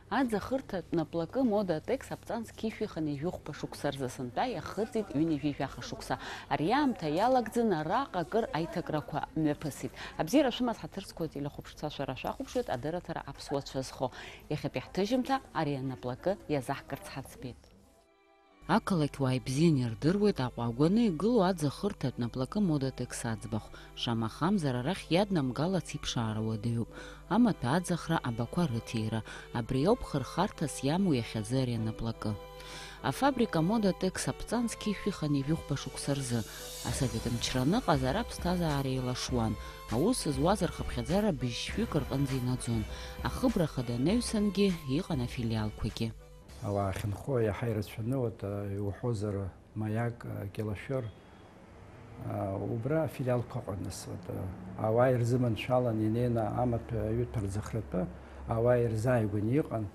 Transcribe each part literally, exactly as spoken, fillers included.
Аӡахырҭатә наплакы Мода Текс аԥҵан зқьышәиханы ҩажәихәба шықәса рзы сынтәа иахыҵит ҩынҩажәи жәаха шықәса. Ари аамҭа иалагӡаны араҟа акыр аиҭакрақәа мҩаԥысит. Абзиара шәымаз, ҳаҭыр зқәу ателехәаԥшцәа, шәара шәахәаԥшуеит адырраҭара аԥсуа цәа зхо. Иахьатәи ҳҭыжьымҭа ари анаплакы иазаҳкырц ҳаӡбеит. Ақалақьуаа ибзианы ирдыруеит Аҟәа агәаны игылоу аӡахырҭатә наплакы Мода Текс аӡбахә. Шамахамзар, арахь иаднамгалац иԥшаара уадаҩуп. Амаҭәа аӡахра, абақәа рыҭира. Абри ауп хырхарҭас иамоу иахьазы ари анаплакы. Афабрика Мода Текс аԥҵан зқьышәиханы ҩажәихәба шықәса рзы. Асовет мчра аныҟаз ара аԥсҭазаара еилашуан. Аус зуаз рхыԥхьаӡара быжьшәҩык рҟынӡа инаӡон. Ахыбра хада анаҩсангьы иҟан афилиалқәагьы. Ауаа ахьынхо иаҳа ирацәаны, вот, а, иуҳәозар, Маиак, а, Кьалашәыр, а, убра афилиалқәа ыҟан, нас, вот, а, ауаа ирзыманшәалан инеины амаҭәа аҩыҭәа рӡахратәы ауаа ирзааигәаны иҟан,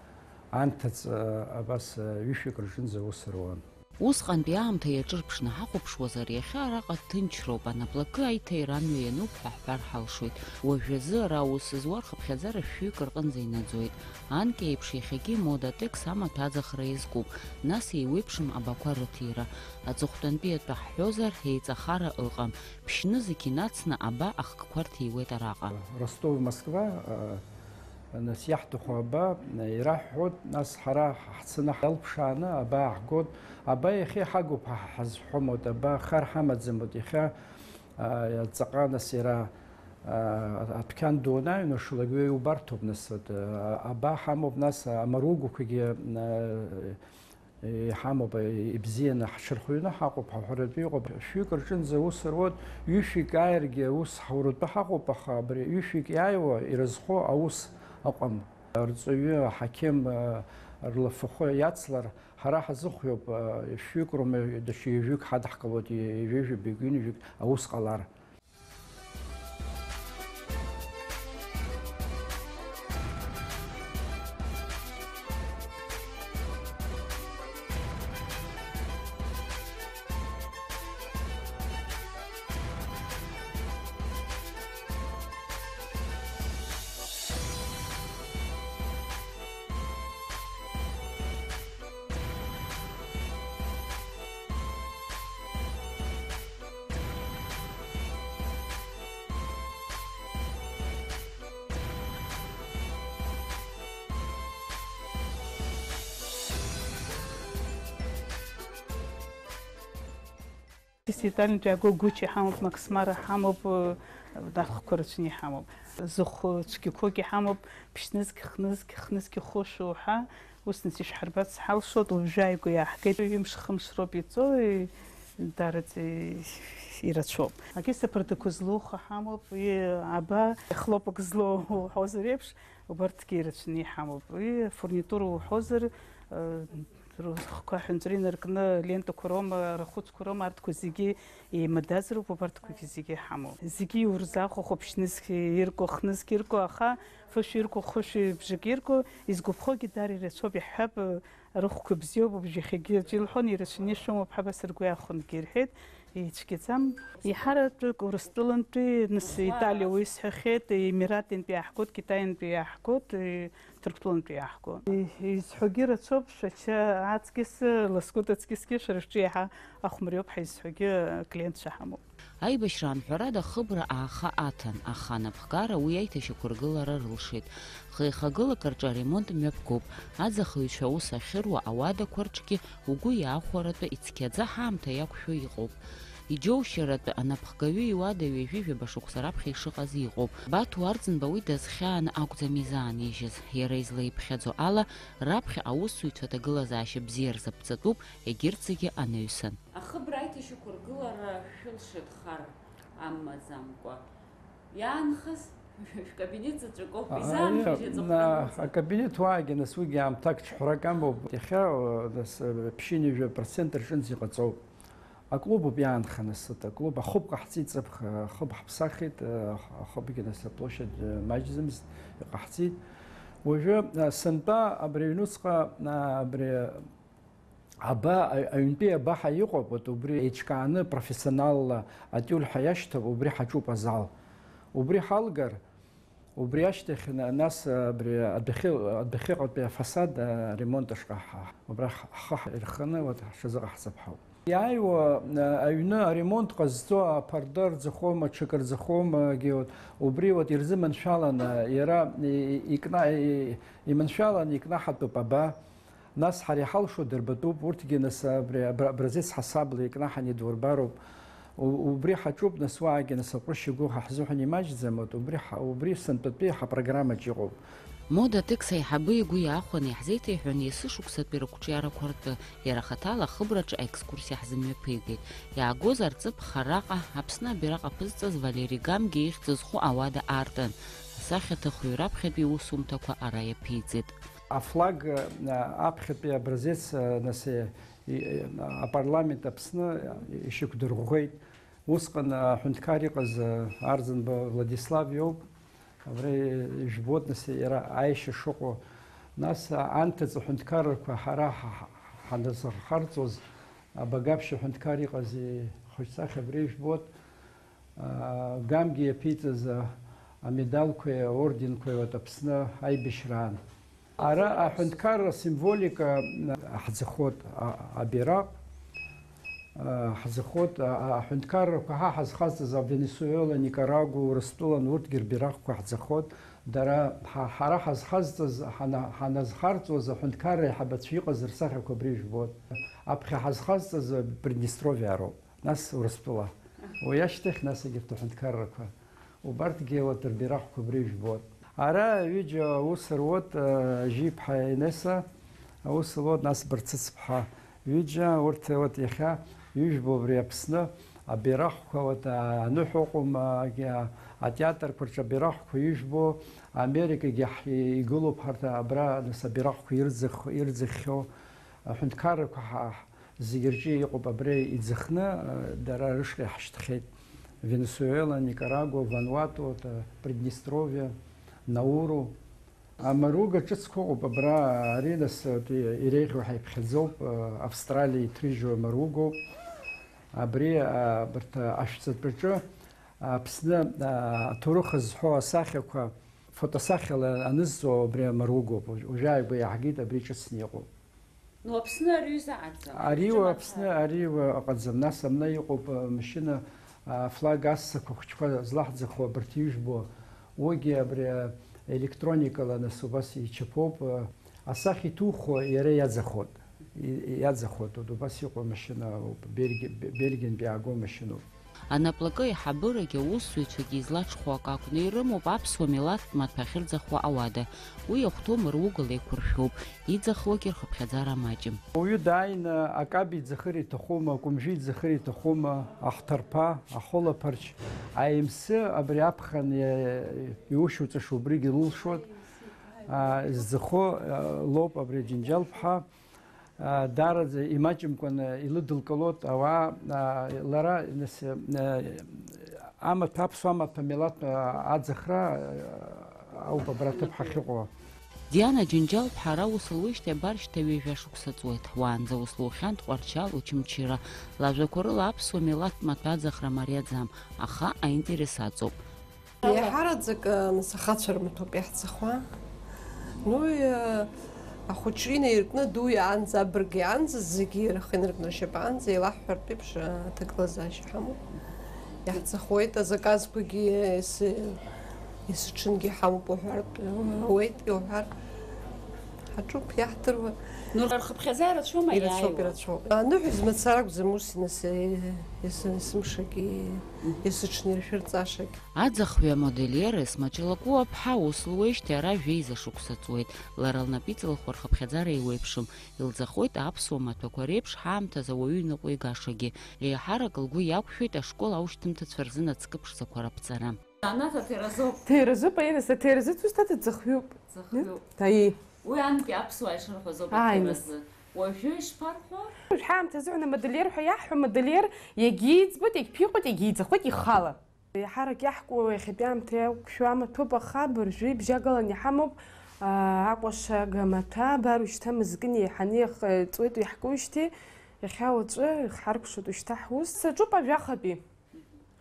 анҭыҵ, а, абас, а, ҩышәҩык рҿынӡа аус руан. Усҟантәи аамҭа иаҿырԥшны ҳахәаԥшуазар, иахьа араҟа ҭынчроуп, анаплакы аиҭаира амҩа иануп ҳәа ҳҳәар ҳалшоит. Уажәазы ара аус зуа рхыԥхьаӡара шәҩык рҟынӡа инаӡоит. Анкьа еиԥш иахьагьы Мода Текс амаҭәа аӡахра иазкуп, нас еиуеиԥшым абақәа рыҭира. Аҵыхәтәантәи атәы ҳҳәозар, еиҵахара ыҟам. Ԥшьнызқь инацны аба ахкқәа рҭиуеит араҟа. Ростов, Москва, а, нас иаҳҭаху аба, ираҳҳәоит, нас ҳара ҳцаны ҳалԥшааны аба ааҳгоит. Аба иахьа иҳагуп ҳа ҳазҳәомоит, аба хар ҳамаӡамоит, иахьа, а, ҵаҟа нас иара, а, адәқьан ду анааҩнашалак, уи убарҭоуп, нас, вот, а, аба ҳамоуп, нас амаругақәагьы, а, иҳамоуп, ибзианы ҳҽырхианы ҳаҟоуп, ҳаҳәаратәы иҟоуп. Шәҩык рҿынӡа аус руеит, ҩышәҩык ааиргьы аус ҳауратәы ҳаҟоуп, аха абри ҩышәҩык иааиуа ирызхо аус ыҟам. Арҵаҩы, аҳақьым, рлафахәы иацлар, ҳара ҳазыхәиоуп, шәҩык роума даҽа ҩажәҩык ҳадаҳкылоит, ҩажәи жәабаҩык, ҩынҩажәаҩык аус ҟалар. Италиантәи агәы Гуччи ҳамоуп, Максмара ҳамоуп, э, ахқәа рацәаны иҳамоуп. Зыхә цәгьақәоугьы ҳамоуп, ԥшьнызқь, хнызқь, хнызқь хәышәу ҳәа, ус нас ишәҳарбарц ҳалшоит, уажәы ааигәа иааҳгеит, ҩымш-хымш роуп иҵоу, и-, дараӡа и-, ирацәоуп. Акиса пырдақәа злоу хы ҳамоуп, и-, аба хлопок злоу уҳәозар еиԥш, убарҭгьы ирацәаны иҳамоуп. И-, фурнитура уҳәозар, э, Рхқәа аҳәынҵәра инаркны, лентақәа роума, рахәыцқәа роума, арҭқәа зегьы еимадазароуп, убарҭқәагьы зегьы ҳамоуп. Зегьы иурзахәахәоуп, ԥшьнызқь ирку, хнызқь ирку, аха фышә ирку, хышә бжак ирку, изгәаԥхогьы дара ирацәоуп, иаҳҳәап, рыхәқәа бзиоуп, уажә иахьагьы аӡәы илҳәон, ирацәаны ишәымоуп ҳәа, абас ргәы иахәонгьы ирҳәеит, ицәгьаӡам. Еиҳараӡак Урыстәылантәи, нас, Италиа уи сҳәахьеит, Емираттәи иааҳгоит, Китаиантәи иааҳгоит, Ҭырқәтәылантәи иааҳго. Изҳәогьы рацәоуп, Шәача аҵкьыс, Лоскут аҵкьысгьы шәара шәҿы иаҳа ахәмариоуп ҳәа изҳәогьы клиентцәа ҳамоуп. Аибашьраан, ҳәарада, ахыбра ааха аҭан, аха анапхгара уи аиҭашьақәыргылара рылшеит. Хеихагылак рҿы аремонт мҩаԥгоуп. Аӡахыҩцәа аус ахьыруа ауадақәа рҿгьы угәы иаахәаратәы ицқьаӡа ҳаамҭа иақәшәо иҟоуп. Иџьоушьаратәы анапхгаҩы иуада ҩажәи жәаба шықәса раԥхьа ишыҟаз иҟоуп. Баҭо Арӡынба уи дазхьааны акәӡам изаанижьыз. Иара излаиԥхьаӡо ала, раԥхьа аусзуҩцәа аҭагылазаашьа бзиа рзаԥҵатәуп, егьырҭ зегьы анаҩсан. Ахыбра аиҭашьақәыргылара шәылшеит хар амаӡамкәа. Иаанхаз шәкабинет заҵәык ауп, изаанхеижьҭеи аҵыхәтәантәи? Акабинет уаагьы нас уигьы аамҭак ҽҳәарак амоуп. Иахьа, нас, ԥшьынҩажәа процент рҿынӡа иҟаҵоуп. Аклуб ауп иаанханы сыҭ, аклуб ахыб ҟаҳҵеит, ҵыԥх ахыб ҳаԥсахит, ахыбгьы нас аплощадь маҷӡамызт, иҟаҳҵеит. Уажәы, а, сынтәа абри аҩнуҵҟа, а, абри аба, а-, аҩнтәи абаҳа иҟоуп, вот убри еиҿкааны профессионалла атиуль ҳәа иашьҭоуп, убри ҳаҿуп азал. Убри ҳалгар, Убри ашьҭахь, на-, нас, абри адәахьы, адәахьыҟатәи афасад, а, ремонт ашҟа ҳа-, убра ҳ-, ҳхы ҳирханы, вот, ҳҽазыҟаҳҵап ҳәа ауп. Иааиуа, а, аҩны аремонт ҟазҵо аԥарда рӡахома, ҽакы рӡахомагьы, вот, убри, вот, ирзыманшәаланы, иара и-, и-, икна-, и-, иманшәаланы икнаҳатәуп аба. Нас ҳара иҳалшо дырбатәуп, урҭгьы нас абри абра-, абразец ҳасабла икнаҳан идурбароуп. У-, убри ҳаҿуп, нас уаагьы нас аҟәышьа гәы ҳа ҳзыҳәан имаҷӡам, вот убри ҳа-, убри сынтәатәи ҳапрограммаҿ иҟоуп. Мода Текс аиҳабы игәы иаахәаны иаҳзеиҭеиҳәон есышықәсатәи рықәҿиарақәа ртәы, иара хаҭала ахыбраҿы аекскурсиа ҳзымҩаԥигеит. Иаагозар ҵыԥх араҟа Аԥсны абираҟ аԥызҵаз Валери Гамгиа ихьӡ зху ауада аартын. Асахьаҭыхҩы раԥхьатәи иусумҭақәа ара иаԥиҵеит. Афлаг, а, аԥхьатәи образец, а, нас, и-, и-, апарламент Аԥсны ишьақәдырӷәӷәеит. Усҟан аҳәынҭқар иҟаз, а, Арӡынба Владислав иоуп. Абра ижәбоит, нас, иара аишьа шыҟоу. Нас, а, анҭыҵ аҳәынҭқаррақәа ҳара ҳа-, ҳа-, ҳаназхарҵоз, Абагаԥшь аҳәынҭқар иҟаз ихәыҷсахьа абра ижәбоит. А, Гамгиа иаԥиҵаз, а, амедалқәеи аорденқәеи, вот, Аԥсны аибашьраан. Ара аҳәынҭқарра символика, м, ҳӡахоит, а, абираҟ, а, ҳӡахоит, а, а, аҳәынҭқаррақәа ҳа ҳазхазҵаз Венесуела, Никарагуа, Урыстәылан, урҭгьы рбираҟқәа ҳӡахоит. Дара ҳа-, ҳара ҳазхазҵаз, ҳана-, ҳаназхарҵоз аҳәынҭқарра аиҳабацәа иҟаз рсахьақәа абри жәбоит. Аԥхьа ҳазхазҵаз Приднестровиа роуп. Нас Урыстәыла. Уи ашьҭахь, нас егьырҭ аҳәынҭқаррақәа. Убарҭгьы урҭ рбираҟқәа абри жәбоит. Ара ҩыџьа аус руеит, э, Жиԥҳа Инесса, аус луеит, нас Барцыцԥҳа ҩыџьа, урҭ, урҭ иахьа ижәбо абри Аԥсны абираҟқәа, урҭ, а, аныҳәа ыҟоума, а, атеатрқәа рҿы абираҟқәа ижәбо, Америкагьы ҳ-, игылоуп ҳарҭ абра, нас, абираҟқәа ирӡых-, ирӡыххьоу аҳәынҭқаррақәа ҳа-, Зегь рҿы иҟоуп абра иӡахны, дара рышҟа иаҳшьҭхьеит. Венесуела, Никарагуа, Вануату, Приднестровиа, Науру. Амаруга ҿыцқәа ыҟоуп абра, ари нас, иреиӷьу ҳаиԥхьаӡоуп, Австралиа иҭрыжьу амаругоуп. Абри, абарҭ ашәҵатәаҿы Аԥсны аҭоурых зҳәо асахьақәа фотосахьала анызҵо абри амаругоуп. Уажәы ааигәа иаҳгеит абри ҿыцны иҟоу. Ну, Аԥсны ари ҩыза аӡам. Ари уа Аԥсны, ари уа ыҟаӡам. Нас амна иҟоуп, а, машьына, а, флаг ассақәа хәыҷқәа злаҳӡахо абарҭ ижәбо, уигьы абри, а, електроникала нас убас ичаԥоуп, а, асахьа иҭухуа иара иаӡахоит. И-, иаӡахоит, убас иҟоу амашьына ауп, Бельги-, Бе-, Бельгиантә иааго амашьыноуп. Анаплакы аиҳабырагьы аусзуҩцәагьы излаҽхәо акы акәны ирымоуп аԥсуа милаҭтә маҭәа ахьырӡахуа ауада. Уи иахәҭоу мыругала еиқәыршәоуп, иӡахуагьы рхыԥхьаӡара маҷым. Ауаҩы дааины акаби иӡахыр иҭахума, акәымжәи иӡахыр иҭахума, ахҭарԥа, ахылаԥарч, аимсы абри аԥхын иа-, иушьуҵаша убригьы лылшоит. А, зӡахо, а, лоуп абри Џьынџьал-ԥҳа. Даараӡа имаҷымкәаны илыдылкылоит ауаа, лара, нас, амаҭәа, аԥсуа амаҭәа милаҭ аӡахра ауп абра аҭыԥ ҳахьыҟоу. Диана Џьынџьал-ԥҳа ара ус луеижьҭеи абар шьҭа ҩажәа шықәса ҵуеит. Уаанӡа ус лухьан Тҟәарчал, Очамчыра. Лажәақәа рыла аԥсуа милаҭ маҭәа аӡахра мариаӡам, аха аинтерес аҵоуп. Еиҳараӡак, нас, ахацәа рмаҭәоуп иаҳӡахуа. Ну, э, ахәыҷы инаиркны, ду иаанӡа, абырг иаанӡа, зегьы рхы инаркны ршьапаанӡа еилаҳҳәартә еиԥш, э, аҭагылазаашьа ҳамоуп. Иаҳӡахуеит, азаказқәагьы ес-, есыҽынгьы ҳамоуп уҳәартә, э, ауеит иуҳәар. Ҳаҿуп, иаҳдыруа. Ну, рхыԥхьаӡа ирацәоума иааиуа? Ирацәоуп, ирацәоуп. Аныҳәа измацар акәӡам, ус инас-, ес-, есымшагьы, есыҽны иршәырҵашагь. Аӡахҩы амодельер Есма Ҷлакәуаԥҳа ус луеижьҭеи ара жәеиза шықәса ҵуеит. Лара лнапы иҵылхуа рхыԥхьаӡара еиуеиԥшым. Илӡахоит аԥсуа маҭәақәа реиԥш ҳаамҭазы ауаҩы иныҟәигашагьы. Еиҳарак лгәы иақәшәоит ашкол аушьҭымҭацәа рзын ацкы ԥшӡақәа раԥҵара. Анаҭа ҭеразоуп. Ҭеразуп, аинасҭа, ҭеразы цусҭа дыӡахҩуп. Ӡахҩуп. Таи. Уи антәи аԥсуаа ишырҳәаз ауп. Ааи, нас. Аҭеразы. Уажәы ишԥарҳәо? Уажә ҳаамҭазы ҳәа модельер ҳәа иаҳҳәо, модельер иагьиӡбоит, иагьԥиҟоит, иагьиӡахоит ихала. Еиҳарак иаҳкуа иахьатәи аамҭа иақәшәо амаҭәоуп, аха абыржәы ибжьагалан иҳамоуп, аа, акәашага амаҭәа, абар ушьҭа мызкын еиҳаны иахҵуеит иаҳкуижьҭеи, иахьа уаҵәы ихҳаркәшоит ушьҭа ҳус. Саҿуп ажәахатәи.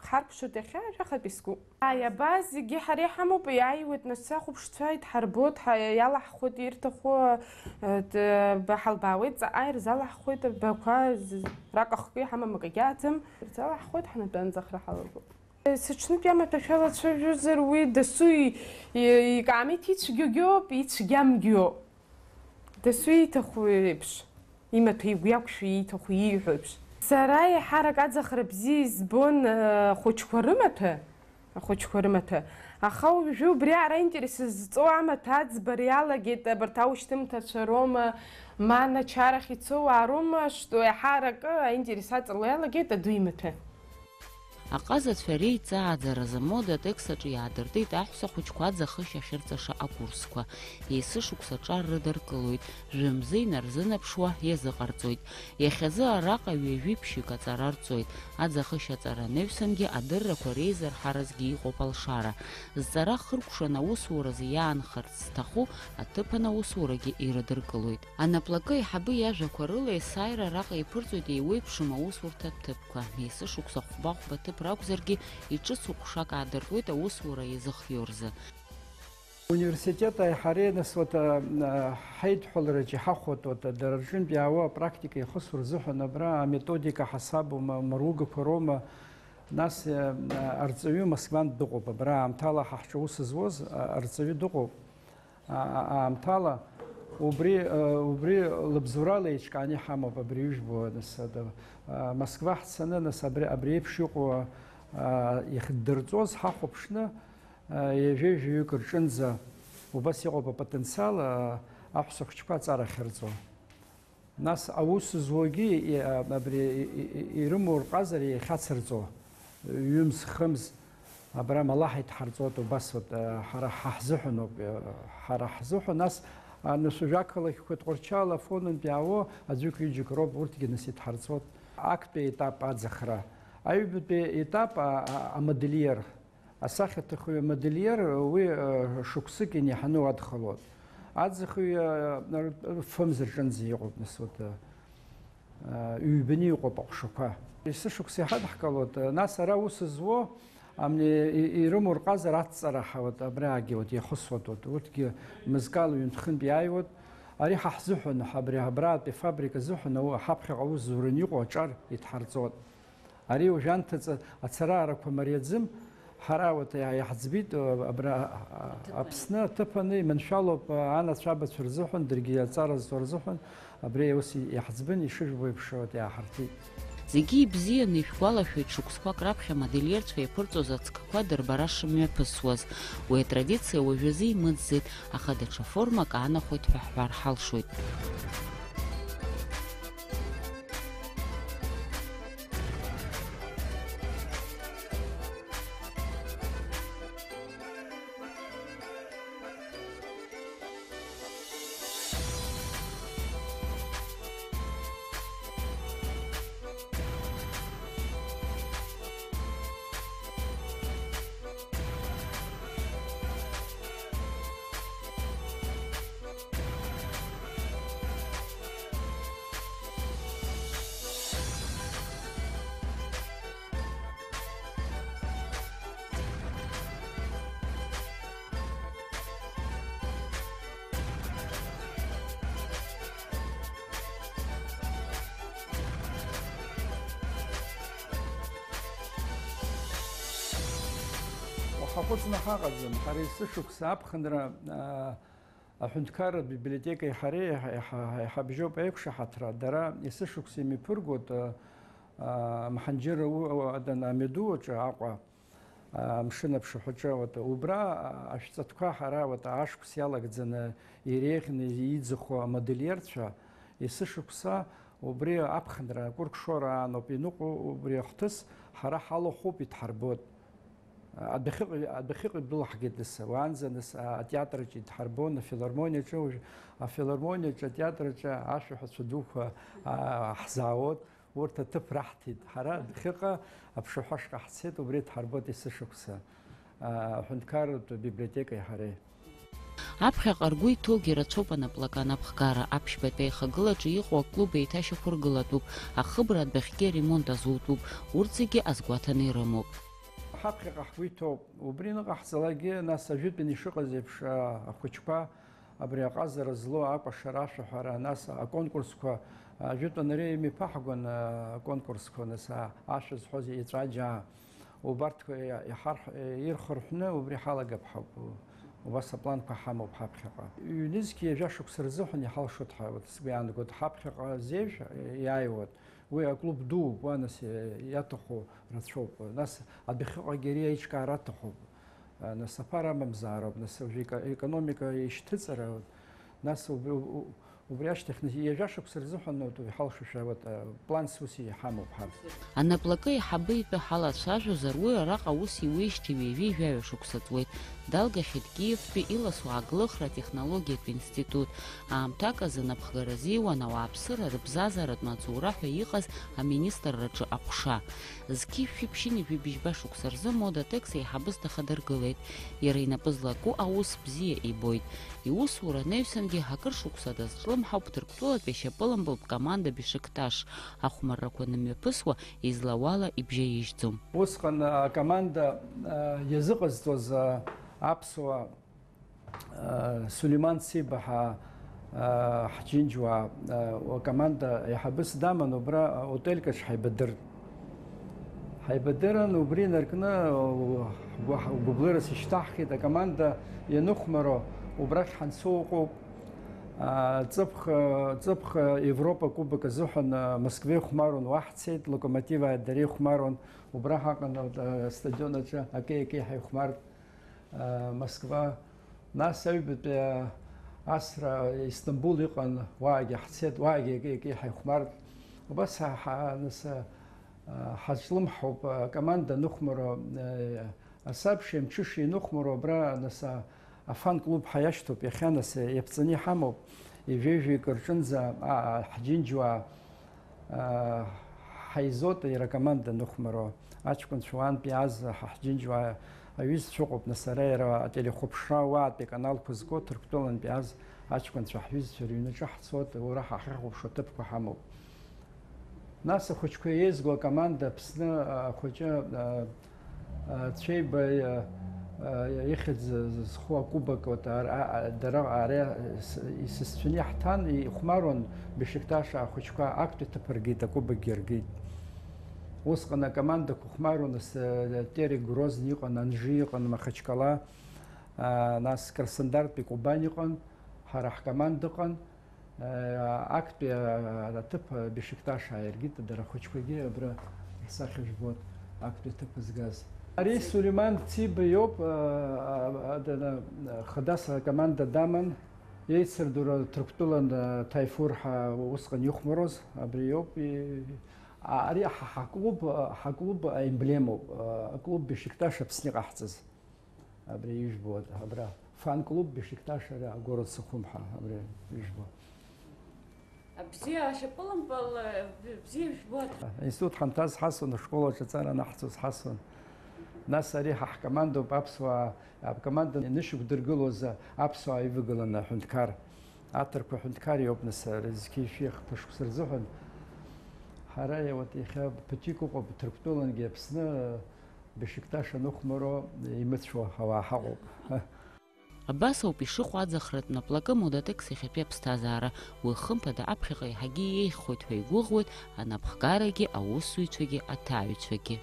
Ҳарԥшуеит иахьа, жәахатәи сгәы. Ааи, абас зегьы ҳара иҳамоуп, иааиуеит, нас ахәаԥшцәа идҳарбоит, ҳа-, иалаҳхуеит ирҭаху, э, д-, б-, ҳалбаауеит, ҵаҟа ирзалаҳхуеит, абақәа з-, рака хкы иҳамам, акагьы ааӡам, ирзалаҳхуеит, ҳнатәанӡа ахра ҳалагоит. Сыҽнытәи амаҭәашәала цәажәозар, уи дасу и-, и-, икаамеҭ ицәгьоугьоуп, ицәгьамгьоуп. Дасу ииҭаху еиԥш, имаҭәа игәы иақәшәо ииҭаху ииҳәо еиԥш. Сара еиҳарак аӡахра бзиа избон, э, ахәыҷқәа рымаҭәа, ахәыҷқәа рымаҭәа. Аха уажәы убри аара аинтерес зҵоу амаҭәа аӡбара иалагеит, абарҭ аушьҭымҭацәа роума, ма Начарахь ицоу уаа роума, што еиҳаракы аинтерес аҵало иалагеит аду имаҭәа. Аҟазацәа реиҵааӡаразы амода атекст аҿы иаадыртит аҳәса хәыҷқәа аӡахышь ахьырҵаша акурсқәа. Есышықәса аҿар рыдыркылоит, жәа-мза инарзынаԥшуа иазыҟарҵоит. Иахьазы араҟа ҩажәи ԥшьҩык аҵара рҵоит. Аӡахышь аҵара анаҩсангьы адыррақәа реизырҳаразгьы иҟоуп алшара. Зҵара хыркәшаны аусуразы иаанхарц зҭаху аҭыԥан аусурагьы ирыдыркылоит. Анаплакы аиҳабы иажәақәа рыла есааира араҟа иԥырҵоит еиуеиԥшым аусурҭа ҭыԥқәа. Есышықәса хәба-хәба ҭыԥ ракәзаргьы, иҿыцу ҟәшак аадыртуеит аусура иазыхиоу рзы. Университет аиҳареи, нас, вот, а, а, ҳаидҳәалараҿы иҳахәоит, вот, дара рҿынтә иаауа апрактика ихысу рзыҳәан абра аметодика ҳасабума, амаругақәа роума, нас, а, а, арҵаҩы Москвантә дыҟоуп, абра аамҭала ҳа ҳҿы аус зуаз, а, арҵаҩы дыҟоуп. А-, а-, аамҭала убри, э, убри лыбзоурала еиҿкааны иҳамоуп абри ижәбо, нас, ада, а, Москва ҳцаны, нас, абри, абри еиԥш иҟоу, а, ихдырҵоз ҳахәаԥшны, а, ҩажәеи жәаҩык рҿынӡа убас иҟоуп апотенциал, а, аҳәса хәыҷқәа аҵара ахьырҵо. Нас аус зуагьы, и-, а, абри, и-, и-, и-, ирымоу рҟазара иахьацырҵо, ҩымз, хымз, абра амала ҳаидҳарҵоит, убас вот, а, ҳара ҳа ҳзыҳәаноуп, а, ҳара ҳзыҳәан. Нас, а, нас уажәы ақалақьқәа Тҟәарчал, Афонынтә иаауа аӡәык-ҩыџьак роуп, урҭгьы нас идҳарҵоит. Актәи етап аӡахра. Аҩбатәи етап, а, а, амодельер. Асахьаҭыхҩы амодельер, уи, э, шықәсык инаҳаны уадхалоит. Аӡахҩы, э, фымз рҿынӡа иҟоуп, нас, вот, э, э, ҩбаны иҟоуп аҟәшақәа. Есышықәса иҳадҳкылоит, э, нас ара аус зуо, амни, и-, ирымоу рҟазара аҭҵара ҳауеит, абраагьы, вот, иахысуеит, вот, урҭгьы мызкала ҩынтәхынтә иааиуеит. Ари ҳа ҳзыҳәан, ҳа абри абраатәи афабрика азыҳәан, ау-, ҳаԥхьаҟа аус зураны иҟоу аҿар идҳарҵоит. Ари уажәы анҭыҵ ацараарақәа мариаӡым, ҳара, вот, иа-, иаҳӡбеит, а, абра, а, Аԥсны аҭыԥаны иманшәалоуп, а, анацәа абацәа рзыҳәан, даргьы аҵара зҵо рзыҳәан, абри ус и-, иаҳӡбын, ишыжәбо еиԥш, вот, иааҳарҭеит. Зегьы ибзианы ишәгәалашәоит шықәсқәак раԥхьа амодельерцәа иаԥырҵоз ацкқәа дырбара шымҩаԥысуаз. Уи атрадициа уажәазы имыӡӡеит, аха даҽа формак аанахәеит ҳәа ҳҳәар ҳалшоит. Уаҳа хәыцны ҳаҟаӡам, ҳара есышықәса аԥхынра, аа, аҳәынҭқарратә библиотекеи ҳареи иҳа-, иҳа-, иҳабжьоуп аиқәшаҳаҭра, дара есышықәса имҩаԥыргоит, аа, аа, Мҳанџьыр у-, у-, адан-, амҩаду аҿы Аҟәа, аа, амшын аԥшаҳәаҿы, вот, убра, аа, ашәҵатәқәа ҳара, вот, ашықәс иалагӡаны иреиӷьны иӡахо амодельерцәа, есышықәса убри аԥхынра, акәыркшора ааноуп иныҟәо, убри ахҭыс ҳара ҳалахәуп, идҳарбоит. Адәахьыҟа, адәахьыҟа ибдулаҳгеит нас, уаанӡа нас, а, атеатраҿы идҳарбон, афилармониаҿы, уажә афилармониаҿы, атеатраҿы ашәаҳәацәа дуқәа, а, ҳзаауеит. Урҭ аҭыԥ раҳҭеит. Ҳара Адәахьыҟа аԥшаҳәа ашҟа ҳцеит, убри дҳарбоит есышықәса, а, аҳәынҭқарратә библиотекеи ҳареи. Аԥхьаҟа ргәы иҭоугьы рацәоуп анаплакы анапхгара, аԥшьбатәи аихагылаҿы иҟоу аклуб еиҭашьақәыргылатәуп, ахыбра адәахьгьы аремонт азутәуп, урҭ зегьы азгәаҭаны ирымоуп. Ҳаԥхьаҟа ҳгәы иҭоуп. Убри аныҟаҳҵалакгьы, нас, ажәытәан ишыҟаз еиԥш, а, ахәыҷқәа абри аҟазара злоу акәашара, ашәаҳәара, нас аконкурсқәа, ажәытәан ари имҩаԥаҳгон, а, аконкурсқәа, нас, а, ашәа зҳәоз еҵәаџьаа, убарҭқәа иа-, иҳарҳ-, ирхырҳәны убри ҳалагап ҳәа, убас апланқәа ҳамоуп ҳаԥхьаҟа. Ҩнызқь ҩажәа шықәса рзыҳәан иҳалшоит ҳәа, вот, сгәы иаанагоит, ҳаԥхьаҟа зеижә иааиуеит. Уи аклуб дууп, уа, нас, иаҭаху рацәоуп. Нас адәахьыҟагьы ари аиҿкаара аҭахуп. Нас аԥара амамзаароуп, нас уажәы ека-, економика ишьҭыҵра, нас убри, у-, у-, убри ашьҭахь, нас, ҩажәа шықәса рзыҳәан, вот, иҳалшошәа, вот, планс ус иҳамоуп ҳарҭ. Анаплакы аиҳабы итәы ҳалацәажәозар, уи араҟа ус иуеижьҭеи ҩажәи жәаҩа шықәса ҵуеит. Далгахьеит Киевтәи иласу ааглыхра атехнологиатә институт. Аамҭак азы напхгара азиуан ауааԥсыра рыбзазаратә маҵура ҳәа иҟаз аминистрраҿы аҟәша. Зқьи шәи ԥшьынҩажәи быжьба шықәса рзы Мода Текс еиҳабыс дахадыргылеит. Иара инапы злаку аус бзиа ибоит. Иусура анаҩсангьы акыр шықәса дазҿлымҳауп Ҭырқәтәылатәи ашьапылампылтә команда Бешикташ. Ахәмаррақәа анымҩаԥысуа, излауала ибжьаижьӡом. Усҟан акоманда, а, иазыҟазҵоз, а, аԥсуа Сулеиман Цибаҳа, ҳџьынџьуаа, акоманда аиҳабыс даман, убра отельк аҿы ҳаибадырт. Ҳаибадырын, убри инаркны, ҳгәы-, ҳгәыблырас ишьҭаҳхит, акоманда ианыхәмаро убрахь ҳанцо ыҟоуп. Ҵыԥх, ҵыԥх Европа кубок азыҳәан Москвеи хәмаруан, уа ҳцеит, Локомотиваа дареи хәмаруан, убра ҳаҟан, астадион аҿы акеи-акеи ҳаихәмарт. Москва, нас аҩбатәи асра Истамбул иҟан, уаагьы ҳцеит, уаагьы акы-, акы ҳаихәмарт. Убас ҳа-, ҳа-, нас, ҳазҿлымҳауп, акоманда ныхәмаро, асабшеи амҽышеи ныхәмаро абра, нас, афан-клуб ҳаиашьҭоуп, иахьа, нас, иаԥҵаны иҳамоуп, ҩажәеижәаҩык рҿынӡа, а, а, ҳџьынџьуаа, Ҳаизоит иара акоманда ныхәмаруа. Аҷкәынцәа уаантәи ааз ҳа ҳџьынџьуаа аҩызцәа ыҟоуп, нас ара иара ателехәаԥшра уаатәи аканалқәа зку Ҭырқәтәылантәи ааз аҷкәынцәа ҳҩызцәа рыҩнаҿы ҳцоит, уара ҳахьахәаԥшуа аҭыԥқәа ҳамоуп. Нас ахәыҷқәа еизго акоманда Аԥсны ахәыҷы, а, Цәеиба, а, а, ихьӡ зху акубок, вот, ар-, а, а, дара, ари, а, с-, исасцәаны иаҳҭан, ихәмаруан Бешикташ ахәыҷқәа, актәи аҭыԥ ргеит, акубокгьы ргеит. Усҟан акомандақәа хәмаруан, ас, а, Терек Грозни иҟан, Анжи иҟан, Махачкала, а, нас Краснодартәи Кубань иҟан, ҳара ҳкоманда ыҟан. Актәи аҭыԥ Бешикташ ааиргеит, дара ахәыҷқәагьы абра асахьа жәбоит, актәи аҭыԥ згаз. Ари Сулеиман Циба иоуп, а, а, а, дана, Хадас акоманда даман, еицырдыруа Ҭырқәтәылан, а, Ҭаифур ҳәа усҟан ихәмаруаз, абри иоуп, и-, а, ари ҳа-, ҳаклуб, а, ҳаклуб аемблемоуп, а, аклуб Бешикташ Аԥсны иҟаҳҵаз. Абри ижәбо, абра фан-клуб Бешикташ ара город Сухум ҳәа, абри ижәбо. Абзиа ашьапылампыл, б-, бзиа ижәбоит. Аинститут ҳанҭаз ҳасуан, ашкол аҿы аҵара анаҳҵоз ҳасуан. Нас ари ҳа ҳкомандоуп, аԥсуаа, акоманда инышьақәдыргылоз аԥсуаа ивагыланы аҳәынҭқар. Аҭырқәа аҳәынҭқар иоуп, нас, ари зқьи шәи ахԥа шықәса рзыҳәан. Ҳара, вот, иахьа ԥыҭҩык ыҟоуп, Ҭырқәтәылангьы Аԥсны, Бешикташ аныхәмаро имыцәо ауаа ҳаҟоуп. Абас ауп ишыҟоу аӡахратә наплакы Модатекс иахьатәи аԥсҭазаара. Уи, хымԥада, аԥхьаҟа еиҳагьы иеиӷьхоит ҳәа игәыӷуеит анапхгарагьы, аусзуҩцәагьы, аҭааҩцәагьы.